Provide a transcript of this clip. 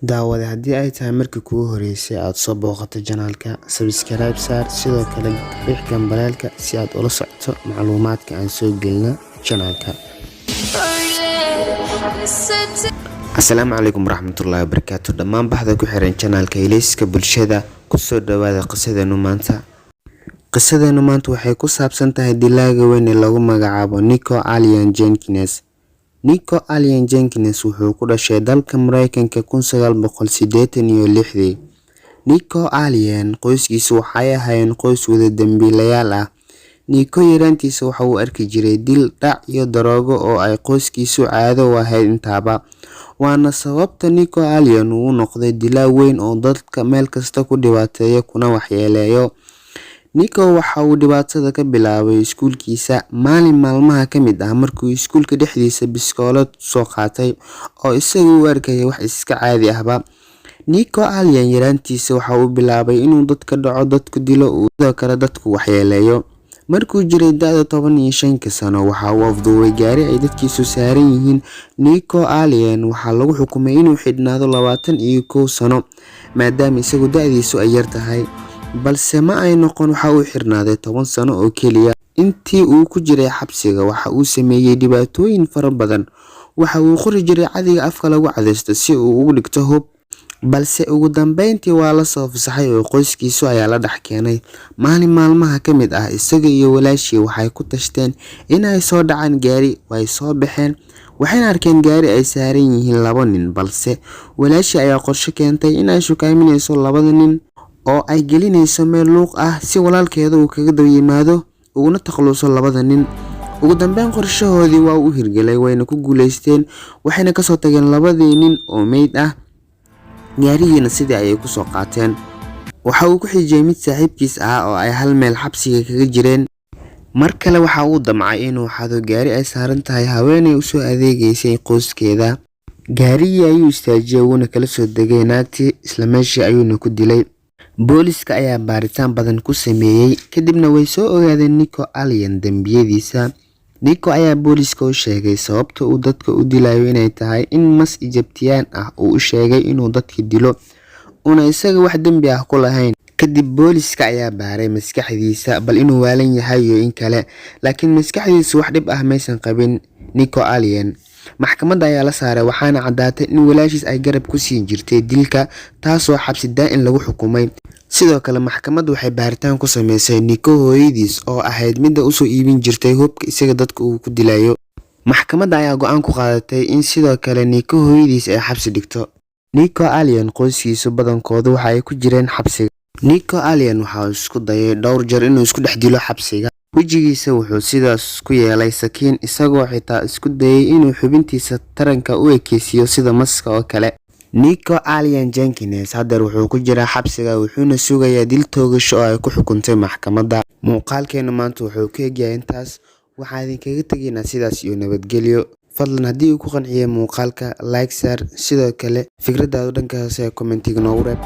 Daawade, haddii ay tahay markii kugu horeysay aad soo booqato channelka, subscribe saar, sidoo kale riix gambaleelka si aad ula socoto macluumaadka aan soo gelino channelka. Öyle Asalaamu calaykum waraxmatullaahi wabarakaatu dhammaan baxda ku xiran channelka Ilayska Bulshada. Kusoo dhawaada qisadeenu maanta. Qisadeenu maanta waxay ku saabsan tahay dilaaga weyn ee lagu magacaabo Nico Allen Jenkins. Nico Allen Jenkins wuxuu ku dhashay dalka Mareykanka 1986-dii. Nico Allen qoyskiisu waxay ahaayeen qoys wada dambiilayaal ah. Nico yaraantiisa waxa uu arki jiray dil, dhac iyo daroogo oo ay qoyskiisu caado u ahayd intaaba. Waana sababta Nico Allen uu u noqday dilaa weyn oo dadka meel kasta ku dhibaateeya kuna waxyeeleeyo. Nico waxa uu dhibaatada ka bilaabay iskuulkiisa. Maalin maalmaha ka mid ah, markuu iskuulka dhexdiisa biskoolad soo qaatay oo isagu u arkayay wax iska caadi ahba. Nico Allen yaraantiisa waxa uu bilaabay inuu dadka dhaco, dadku dilo, sidoo kale dadku waxyeeleeyo. Markuu jiray da'da 15-ka sano, waxa uu afduubay gaari ay dadkiisu saaran yihiin. Nico Allen waxaa lagu xukumay inuu xidhnaado 21 sano maadaama isagu da'diisu ay yar tahay. Balse ma ay noqon, waxa uu xirnaaday 10 sano oo keliya. Intii uu ku jiray xabsiga, waxa uu sameeyay dhibaatooyin fara badan. Waxa uu qori jiray cadiga afka lagu cadaysto si uu ugu dhigto hub. Balse ugu dambeyntii waa la soo fasaxay oo qoyskiisu ayaa la dhex keenay. Maalin maalmaha ka mid ah, isaga iyo walaashii waxay ku tashteen in ay soo dhacaan gaari. Way soo baxeen, waxayna arkeen gaari ay saaran yihiin labo nin, balse walaashii ayaa qorshe keentay in ay shukaaminayso labada nin oo ay gelinayso meel luuq ah si walaalkeeda uu kaga daba yimaado uguna takhaluso labada nin. Ugu dambeyn qorshahoodii waa uu hirgelay, wayna ku guuleysteen, waxayna kasoo tageen labadii nin oo meyd ah. Gaarigiina sidii ayay kusoo qaateen. Waxa uu ku xijiyay mid saaxiibkiis ah oo ay hal meel xabsiga kaga jireen. Mar kale waxa uu damcay inuu xado gaari ay saaran tahay haweeney usoo adeegaysay qoyskeeda. Gaarigii ayuu istaajiyay, wuuna kala soo degay naagtii, isla meeshii ayuuna ku dilay. Booliska ayaa baaritaan badan ku sameeyay, kadibna way soo ogaadeen Nico Allen dambiyadiisa. Nico ayaa booliska u sheegay sababta uu dadka u dilayo inay tahay in mas Egyptian ah uu u sheegay inuu dadka dilo, uuna isaga wax dembi ah ku lahayn. Kadib booliska ayaa baaray maskaxdiisa bal inuu waalan yahay iyo in kale, laakiin maskaxdiisu wax dhib ah maysan qabin Nico Allen. Maxkamadda ayaa la saaray, waxaana caddaatay in walaashiis ay garab ku siin jirtay dilka, taasoo xabsi daa'in lagu xukumay. Sidoo kale maxkamaddu waxay baaritaan ku sameysay Nico hooyadiis oo ahayd midda usoo iibin jirtay hubka isaga dadka uu ku dilayo. Maxkamadda ayaa go'aan ku qaadatay in sidoo kale Nico hooyadiis ay xabsi dhigto. Nico Allen qoyskiisu badankoodu waxa ay ku jireen xabsiga. Nico Allen waxa uu isku dayay dhowr jeer inuu isku dhex dilo xabsiga. Wejigiisa wuxuu sidaas ku yeelay sakiin, isagoo xitaa isku dayay inuu xubintiisa taranka u ekeysiiyo sida maska oo kale. Nico Allen Jenkins haddeer wuxuu ku jiraa xabsiga, wuxuuna sugayaa dil toogasho oo ay ku xukuntay maxkamadda. Muuqaalkeenu maanta wuxuu ku egyahay intaas. Waxaan idinkaga tegaynaa sidaas iyo nabadgelyo. Fadlan haddii uu ku qanciyay muuqaalka, like saar, sidoo kale fikradaadu dhanka hoose ee commentiga noogu reeb.